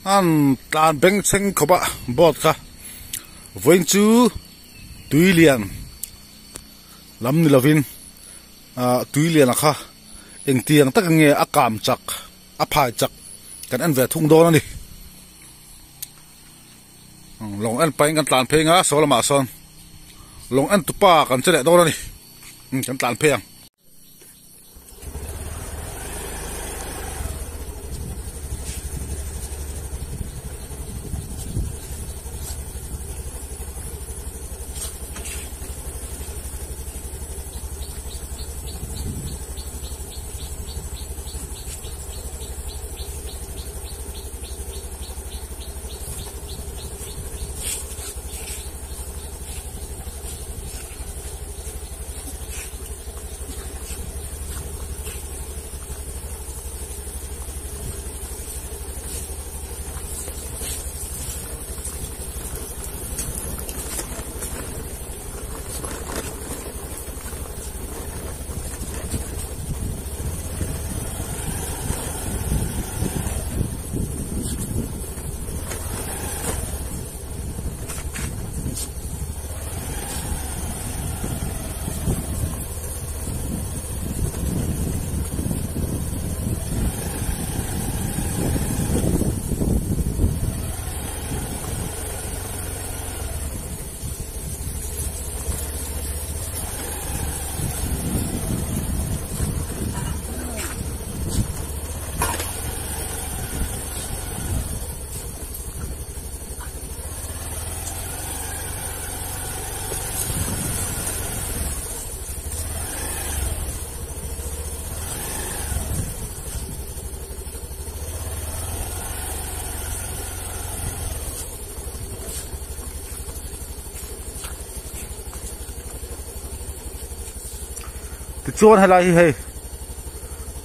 An tlan bengchheng khawp a boat kha vawiin chu tui lian lam ni lovin ah tui lian a kha engtiang tak nge a kam chak a phai chak kan en ve thung dawn a ni. Lawng en pahin kan tlan phei anga saw lamah sawn lawng en tupa kan che leh dawn a ni kan tlan phei ang. Tichuan helai hi hei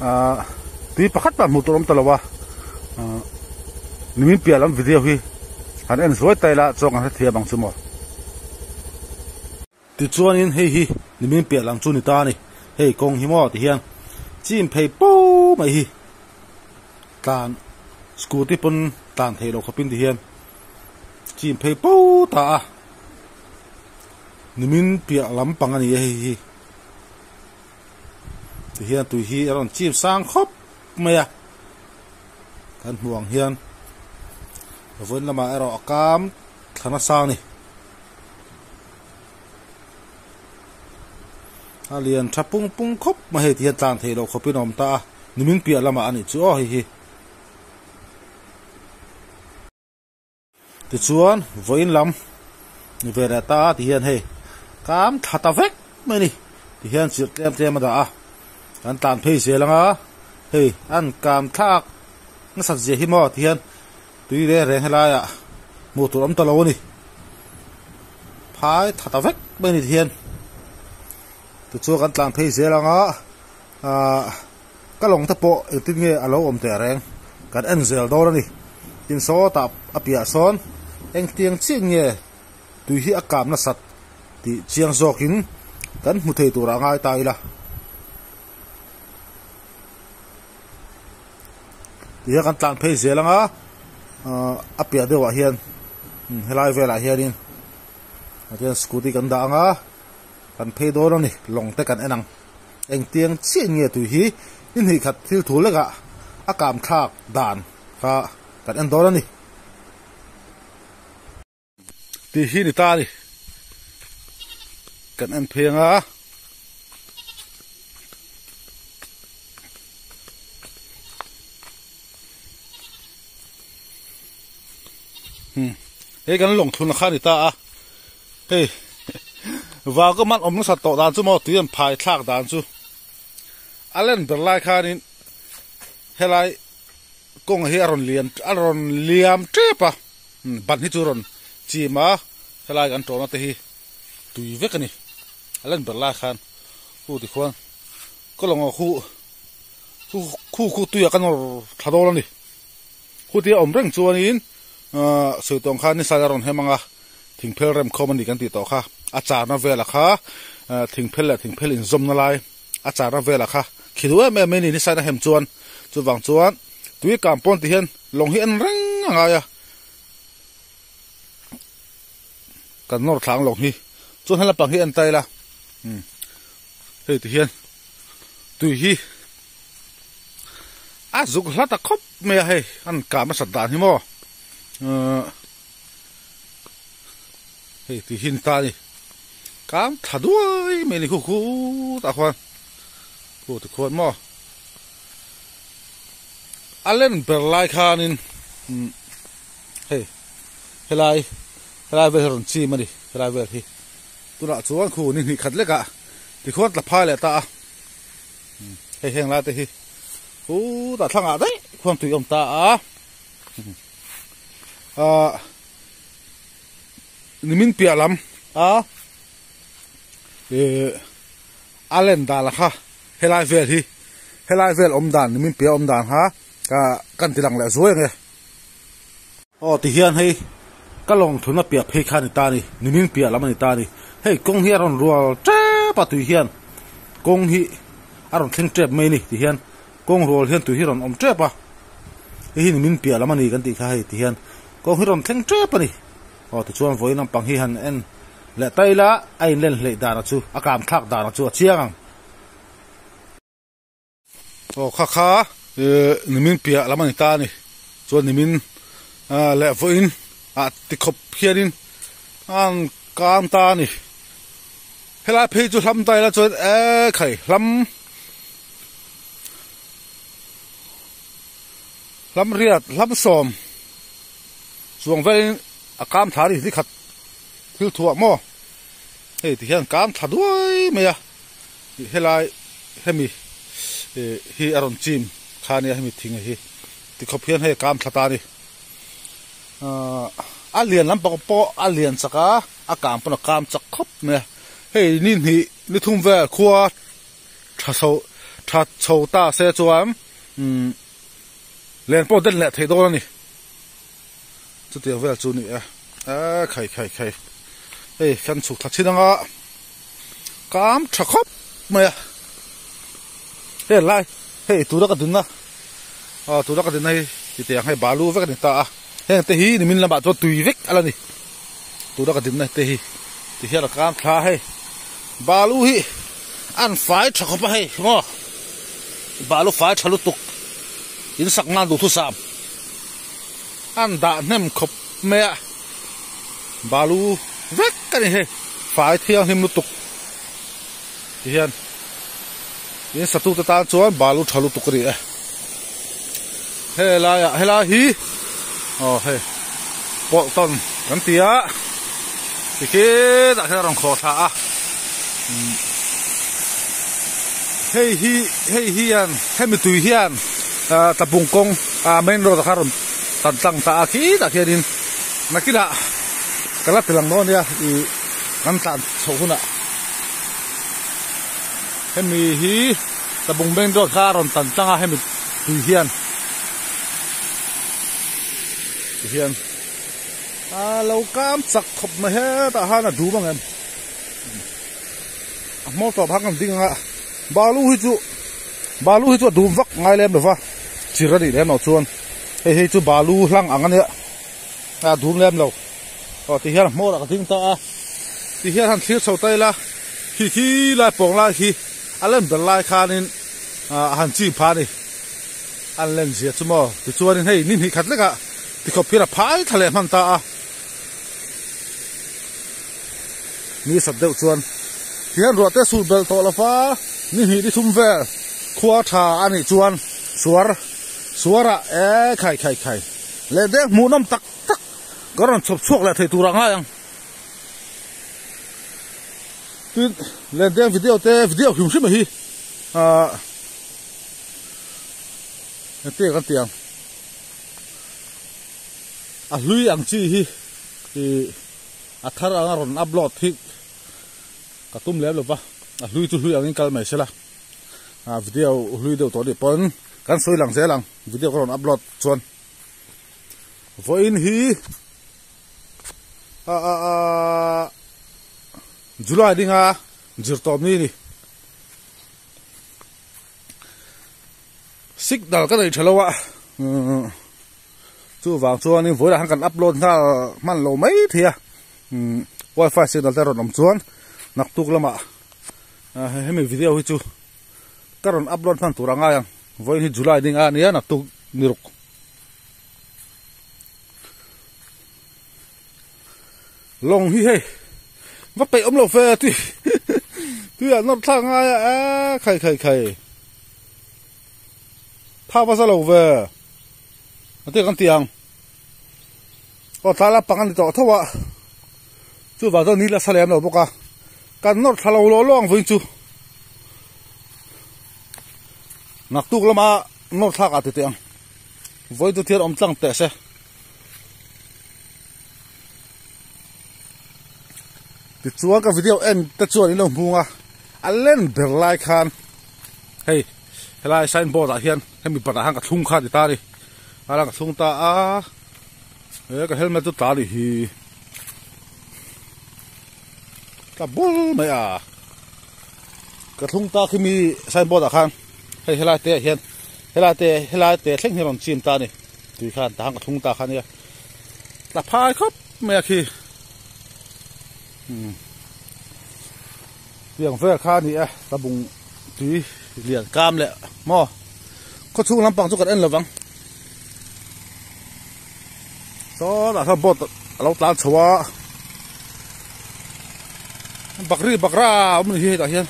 ah tui pakhat pah hmuh tur a awm ta lo a ah nimin piah lam video hi han en zuai ta ila chuan kan hrethiam ang chu maw. Tichuanin hei hi nimin piah lam chu ni ta a ni hei kawng hi maw tihian chim phei po mai hi tlan scooty pawn tlan theih loh khawpin tihian chim phei po ta a. Nimin piah lampang a ni a hei hi. Tihian tui hi a rawn chim sang khawp mai a. Kan hmuh ang hian vawiin lamah erawh a kam thla nasa a ni. A lian tha pung pung khawp mai hei tihian tlan theih loh khawpin a awm ta a. Nimin piah lamah a nih chu aw hei hi. Tichuan vawiin lam ni ve leh ta a tihian hei kam thla ta vek mai a ni tihian chirh tlem tlem a dah a kan tlan phei zel ang a hei an kam thlak nasat zia hi maw tihian tui reng reng helaiah hmuh tur awm ta lo a ni phai tha ta vek mai a ni tihian tichuan kan tlan phei zel ang a ahh. Ka lawng te pawh engtin nge a lo awm teh reng kan en zel dawn a ni. Tin sawtah a piah sawn engtiang chiah nge tui hi a kap nasat tih chiang zawkin kan hmu thei turah ngai ta ila. Tihian kan tlan phei zel anga a piah deuhah hian helai velah hianin tihian scooty kan dah anga kan phei dawn a ni lawng te kan en ang. Engtiang chiah nge tui hi ni hnih khat thil thu lekah a kam thlak dan kha kan en dawn a ni. Tih hi ni ta a ni. Kan en phei anga. Hei kan lawng thlun kha a ni ta a. Hei vau ka man awm nasat tawh dan chu maw tui an phai thlak dan chu a len ber lai khanin helai kawng hi a rawn lian a rawn liam tep a ban hi chu a rawn chim a helai kan tawhna te hi tui vek a ni a len ber lai khan khu tikhuan ka lawng khu khu khu tuiah ka nawr thla dawn a ni. Khuti a awm reng chuanin ahh sawi tawng kha nisa a rawn hem ang a, thingphel rem khawm a ni kan tih tawh kha, a charna velah kha thingphel leh thingphel inzawmna lai a charna velah kha khi duh em em mai a ni nisa in a hem chuan chuvang chuan tui kam pawn ti hian lawng hi en reng a ngai a kan nawr thlang lawng hi chuan hela pang hi en ta ila umm hei ti hian tui hi a zuk hla ta khawp mai a hei an kah hmasat dan hi maw ahh hei ti hi ni ta a ni kam thla duai mai a ni khu khutah khuan khu ti khuan maw a len ber lai khanin umm hei helai helai vel hi rawn chim a ni helai vel hi tunah chuan khu ni hnih khat lek ah tikhuan tla phai leh ta a hei heng lai te hi khutah thlangah daih khuan tui a awm ta a ahh nimin piah lam a ih a len dan kha helai vel hi helai vel awm dan nimin piah awm dan kha kan ti lang leh zuai ang e. Aw ti hian hei ka lawng thuna piah phei kha a ni ta a ni, nimin piah lam a ni ta a ni. Hei kawng hi a rawn rual tep a tui hian kawng hi a rawn thleng tep mai a ni ti hian kawng rual hian tui hi a rawn awm tep a, hei hi nimin piah lam a ni kan tih kha hei ti hian kawng hi a rawn thleng tep a ni. Aw tichuan vawiin lampang hi han en leh ta ila a inlen hleih dana chu a kam thlak dana chu a chiang ang. Aw kha kha nimin piah lam a ni ta a ni chuan nimin leh vawiin ah ti khawp hianin an kang ta a ni helai phei chu hlam ta ila chuan eee khai hlam hlam riat hlam sawm chuang velin a kam thla a ni nikhat thil thuah maw hei ti hian kam thla duai mai a. Helai hemi hi a rawn chim kha ania hemi thing hi tikhawp hian hei a kam thla ta a ni a lian lampang pawh a lian chak a a kang pawn a kam chak khawp mai a hei ni hnih ni thum vel khua tha chho tha chho ta se chuan umm len pawh den leh theih dawn a ni chutiang vel chu a ni e khai khai khai hei kan chhuk thla chin anga. Kam tha khawp mai a hei lai hei tura ka dinna aw tura ka dinna hi titeh ang hei balu vek a ni ta a heng te hi nimin lamah chuan tui vek a la ni tura ka dinna te hi ti hian a kam thla a hei balu hi an fai tha khawp a hei maw balu fai tha lutuk in sak nan duhthusam an dah hnem khawp mai a. Balu vek a ni hei fai thianghlim lutuk ti hian in satu te tan chuan balu tha lutuk a ni e helai ah helai hi aw hei pawlh tawn kan ti a tikhi tah hian a rawn khawh thla a hei hi hei hian hemi tui hian ah tlabung kawng ah main road ah khan a rawn tan tlang ta a khitah khianin nakinah ka la ti lang dawn nia ih kan tlan chhoh hunah hemi hi tlabung main road kha a rawn tan tlang a hemi tui hian tihian a lo kam chak khawp mai hetah khan a dum ang em. A hmawr tawp hang an ding anga balu hi chu balu hi chu a dum vak ngai lem lova chir a nih lem loh chuan hei hei chu balu hlang ang ania a dum lem lo aw ti hian a hmawr ah ka ding ta a ti hian han thlir chho ta ila khi khi lai pawng lai khi a lem ber lai khanin ah a han chim pha a ni an len zia chu maw tichuanin hei ni hnih khat lekah tikhawp hian a phai thla leh hman ta a. Ni sat deuh chuan tihian ruah te sul belh tawh lova ni hnih ni thum vel khua tha a nih chuan suar suarah e khai khai khai leh deng hmuhnawm tak tak ka rawn chhawp chhuak leh thei tur ah ngai ang. Tin leh deng video te video hrim hrim a hi ah engtin kan ti ang. A hlui ang chi hi ih a thar anga rawn upload hi ka tum lem lova a hlui chu hlui angin kal mai sela ah video hlui deuh tawh anih pawn kan sawi lang zel ang video ka rawn upload chuan vawiin hi ah ah ah July dinga zirtawp ni a ni. Signal ka nei tha lo a. Chuvang chuanin vawilah khan kan upload nghal hman lo mai thei a, umm wifi signal te a rawn awm chuan naktuk lamah hemi video hi chu ka rawn upload hman tur a ngai ang. Vawiin hi July ding a nia naktuk ni ruk. Lawng hi hei va peih awm lo fe tui tui ah nawr thlak ngai a eh khai khai khai tha va za lo ve a te kan ti ang aw tlai la pang a ni tawh tho a chuvang chuan ni la sa lem lo bawk a kan nawr thla lo lawh lawh ang vawiin chu naktuk lama nawr thlak ah ti teh ang vawiin chu thian awm tlang teh se. Tichuan ka video en te chuan in lo hmung a, a len ber lai khan hei helai sign board ah hian hemi banah hian ka thlung kha a ni ta a ni, a lang ka thlung ta a, he ka helmet chu tla a nih hi, tla bul mai a, ka thlung ta khi mi sign board ah khan hei helai te ah hian helai te helai te thleng hi a rawn chim ta a ni. Tui khan tah ka thlung ta kha nia tla phai khawp mai a khi tiang vel kha a ni e tlabung tui lian kam leh maw khaw chhung lampang chu kan en lovang sawtah sawn boat a lo tlan chho a bakri bakra a awm a ni hi hetah hian.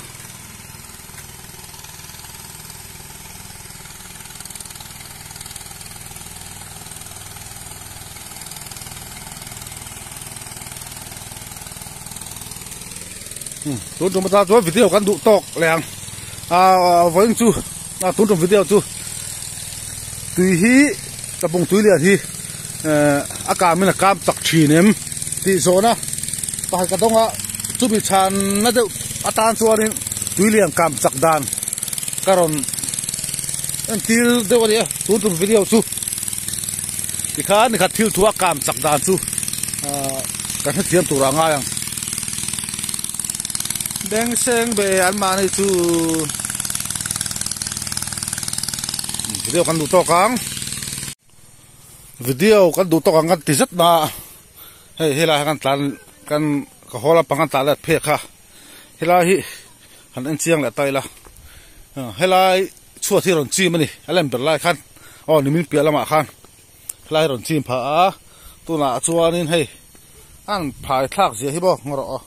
Tun tum atan chuan video kan duh tawk leh ang ah vawiin chu ah tun tum video chu tui hi tlabung tui lian hi eh a kam in a kam chak thin em tih zawhna pakhat ka dawng a chumi chhanna deuh atan chuanin tui lian kam chak dan ka rawn entir deuh a ni a tun tum video chu tikhan nikhat thil thu a kam chak dan chu ahh kan hrethiam tur ah ngai ang beng seng ve an mahni chu video kan duh tawk ang video kan duh tawk ang kan ti zet na hei helai ah kan tlan kan ka haw lampang kan tlan let phek kha. Helai hi han en chiang leh ta ila helai chhuat hi rawn chim a ni a lem ber lai khan aw nimin piah lamah khan helai hi rawn chim phah a tunah chuanin hei an phai thlak zia hi maw ngaw rawh aw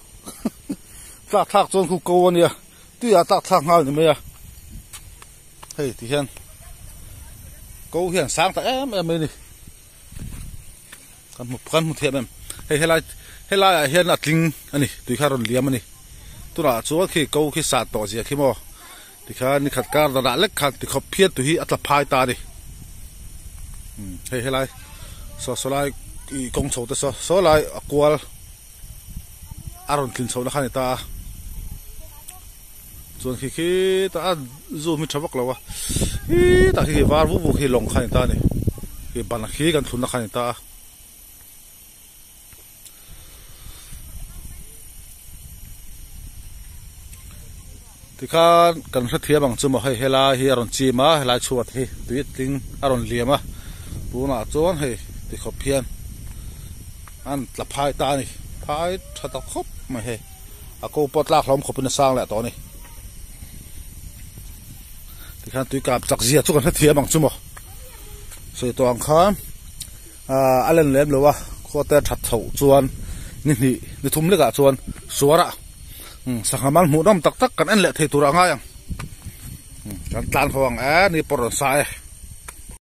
tlak thlak chuan khu ko a nia tuiah tlak thlak nghal ni mai a hei ti hian ko hian sang ta em em mai a ni. Kan hmu kan hmu thiam em hei helai helai ah hian a tling a ni tui kha a rawn liam a ni tunah chuan khi ko khi sat tawh zia khi maw tikhan nikhat kar danah lek khan tikhawp phian tui hi a tla phai ta a ni umm hei helai saw saw lai ih kawng chho te saw saw lai a kual a rawn tlin chhohna kha a ni ta a chuan khi khi tah a zoom hi tha vak lo a hii tah khi khi var vuk vuk hi lawng kha a ni ta a ni khi ban khi kan thlunna kha a ni ta a. Tikhan kan hrethiam ang chu maw hei helai hi a rawn chim a helai chhuat hi tui tling a rawn liam a tunah chuan hei tikhawp hian an tla phai ta a ni phai tha ta khawp mai hei a ko pawh tlak hlawm khawpin a sang leh tawh a ni tikhan tui kap chak zia chu kan hrethiam ang chu maw sawi tawh ang khan ahh a len lem lo a khaw te that chhoh chuan ni hnih ni thum lekah chuan suar ah sangha mal hmuh nawm tak tak kan en leh thei tur a ngai ang kan tlan ho ang e ni pawh rawn sa e.